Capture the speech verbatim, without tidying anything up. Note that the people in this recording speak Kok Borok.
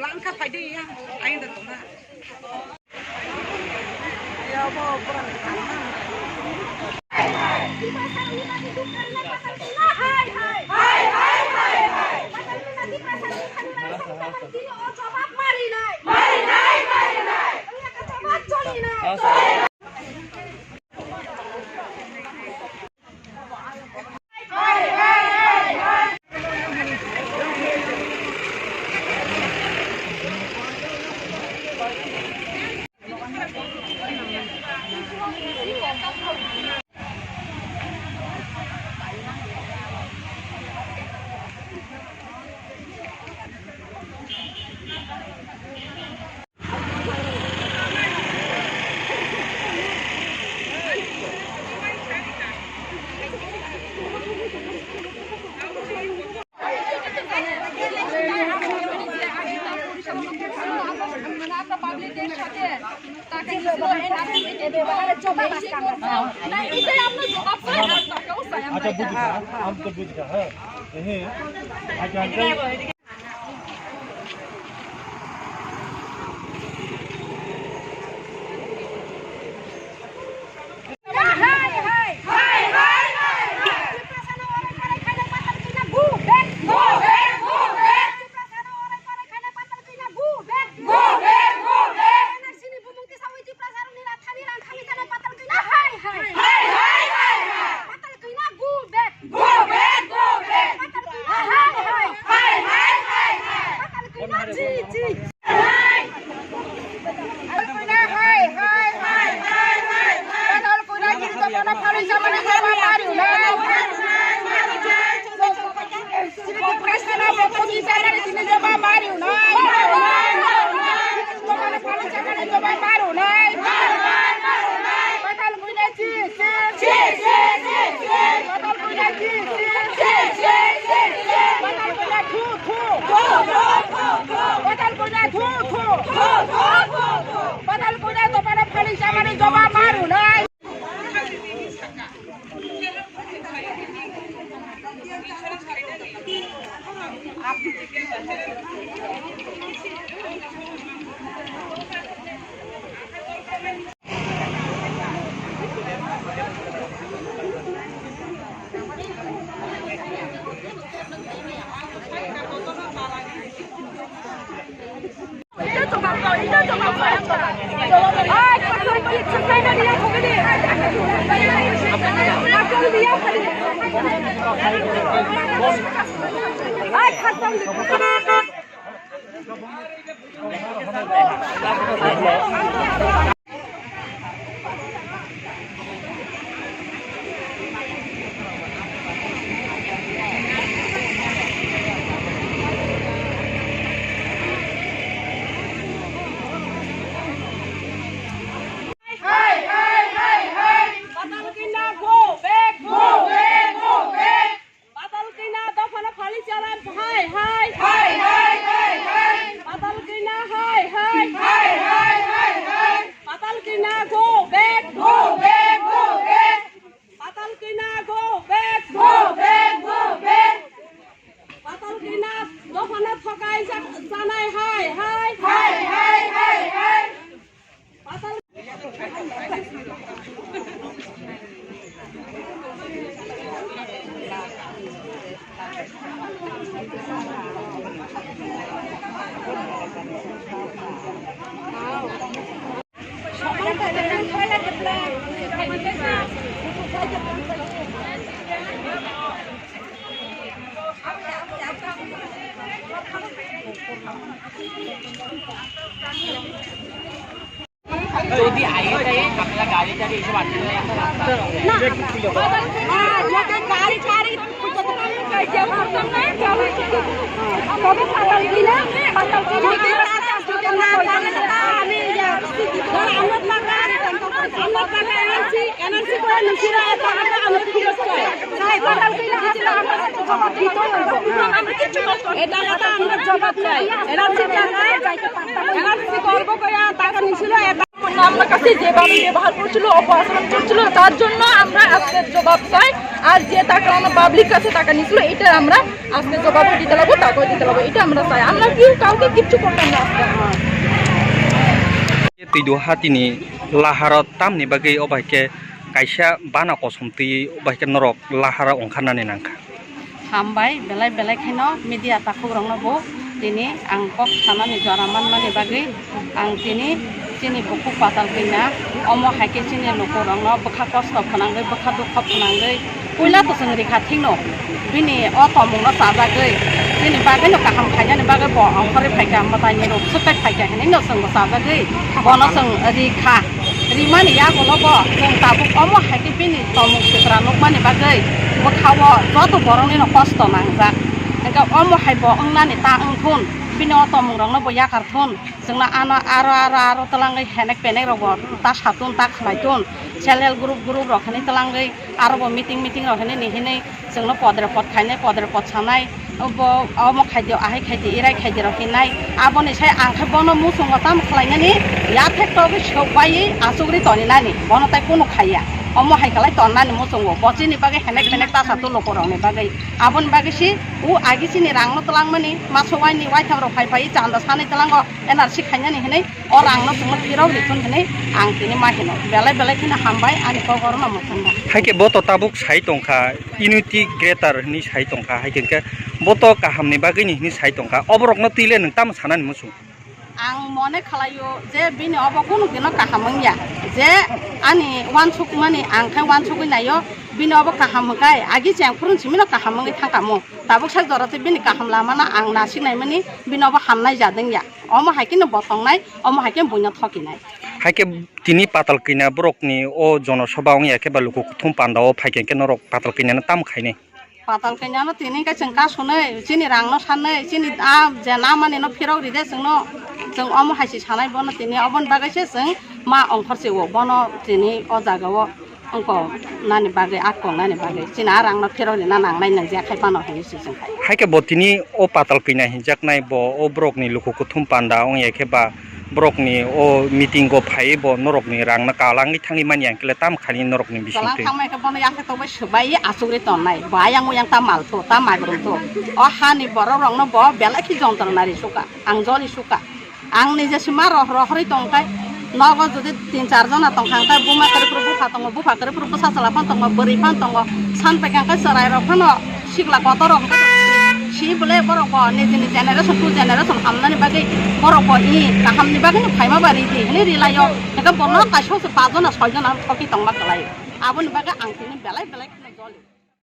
Langkha phaidi ya, ayo da tongna. আচ্ছা, বুঝি না, আমি তো বুঝি না, হ্যাঁ। হ্যাঁ, আচ্ছা, আচ্ছা। Patal Kina, go back, go back, go back. Patal Kina dophano phali chala, hai, hai. Hai, hai, hai, hai. Patal Kina, hai, hai. Hai, hai, hai, hai. Patal Kina, go back. Go back, go back. Patal Kina, go back. Go back, go back. Patal Kina dophano thokai ja-, janai, hai, hai. Hai, hai, hai, hai. যদি আইএসআই আপনারা গাড়ি টাড়ি এসব আটকে দেয়, একটা রাস্তা আছে। না, না, না, গাড়ি টাড়ি তবে পাতাল কিনা, পাতাল কিনা। এটা কথা আমরা জবাব চাই। এনআরসি টাকা, এনআরসি করবো কইয়া টাকা নিছিল, এটা আমরা কাছে যেভাবে ব্যবহার করছিল, অপআচরণ করছিল, তার জন্য আমরা আজকে জবাব চাই। আর যে টাকা আমরা পাবলিক কাছে টাকা নিছিল, এটা আমরা আজকে জবাবও দিতে লাগবো, টাকাও দিতে লাগবো, এটা আমরা চাই। আমরা কেউ কাউকে কিচ্ছু করতাম না আজকে। Twi do hatini laharo tamni bagwi obo hai khe kaisa bana kosom twi obo hai khe norok laharo ongkharnani nangkha. Hambai, belai belai kheno media takhuk rokno bo tini ang kok sanani jora manmani bagwi ang tini chini bukhuk patal kina omo hai khe chini luku rokno bwkha kosto phwnangwi bwkha dukho phwnangwi puila to chwng rikha thikno bini o tomungno chajagwi chini bagwino kaham khainani bagwi bo ongkhorwi phaikha mwtaini rok swkai phaikha hinwi no chwngbo chajagwi bono chwng rikha. Rimani yagulo bo chwng tabuk omo hai khe bini tomung sitra nukmani bagwi bwkhao joto boroknino kosto nangjak. Hwnkhe omo hai bo wngnani ta wngthun, bini o tomungrokno bo yakar thun, chwngno ano aro aro aro twlangwi henek penek rokbo ta satun ta khlaitun, self help group group rok hinwi twlangwi aro bo meeting meeting rok hinwi ni hinwi chwngno podre pod khainai, podre pod sanai, obo, omo khaidi, ahai khaidi, irai khaidi rok hinai. Aboni sai ang khe bono muchungo tamo khlainani, yathek togwi sok baiwi achugri toninani, bono tai kunu khaiya. Omo hai kwlai tonnani muchungo, bo chini bagwi henek penek ta satu lukurokni bagwi. Aboni bagwi si u agi chini rangno twlangmani, maso waini waitham rok phai phai chanda sanai twlango N R C khainani hinwi. O rangno chwngno phirok rithun hinwi ang tini ma hino. Belai belai kheno hambai ani kok orono mwthangna. Hai khe bo to tabuk sai tongkha, unity greater hinwi sai tongkha, hai khe hwnkhe bo to kahamni bagwini hinwi sai tongkha. Oborokno twi le nwng tamo sanani muchung? Ang mone khlaio je bini obo kunu dino kaham wngya. Je ani uansukmani ang khe uansugwi naio, bini obo kaham hwnkhe agi cheng phurun simino kaham wngwi thangkha mo. Tabuk sak jora tei bini kaham lamano ang nasik naimani, bini obo hamnai jat wngya. Omo hai kheno bo tongnai, omo hai khe buino thokinai. Hai khe tini patal kina borokni o jonosoba wngya khe ba luku kuthum panda o phai khe norok patal kinano tamo khainai? Patal kinano tini khe chwng kasunai, chini rangno sanai, chini a je namanino phirok ride chwngno, chwng omo hai se sanai bono tini, oboni bagwi se chwng ma ongkhor se o bono tini o jaga o. Wngkok nani bagwi, ak kok nani bagwi. Chini a rangno phirok rina nangnai nang jekhai phano hinwi se chwng khai. Hai khe bo tini o patal kina hinjaknai bo o borokni luku kuthum panda wngya khe ba borokni o meeting o phaiwi bo norokni rangno kalangwi thangwi manya hwnkhe le tam khaini norokni bising twi. Kalang thangmai khe bono yakhe tongbai swbai achugri tonnai. Bo ayang uyang ta malthu, ta magrum thu. O hani borok rokno bo belai khe jontrona ri suka, ang joli suka. Ang nije sima roh rohorwi tong khe, nogo jodi tin char jona tong kha, hwnkhe buma kwrwi phuru bupha tongo, bupha kwrwi phuru bwsa chwla phano tongo, bwrwi phano tongo, san paikha hwnkhe chwrai rok phano sikla kotor rok hwnkhe si bwle borok bo nijini generation to generation hamnani bagwi borok bo i kahamni bagwino phaima ba ridi hinwi rilaio, hwnkhe bono kaisa se pa jona soi jona thokwi tongma kwlai. Aboni bagwi ang tini belai belai kheno joli.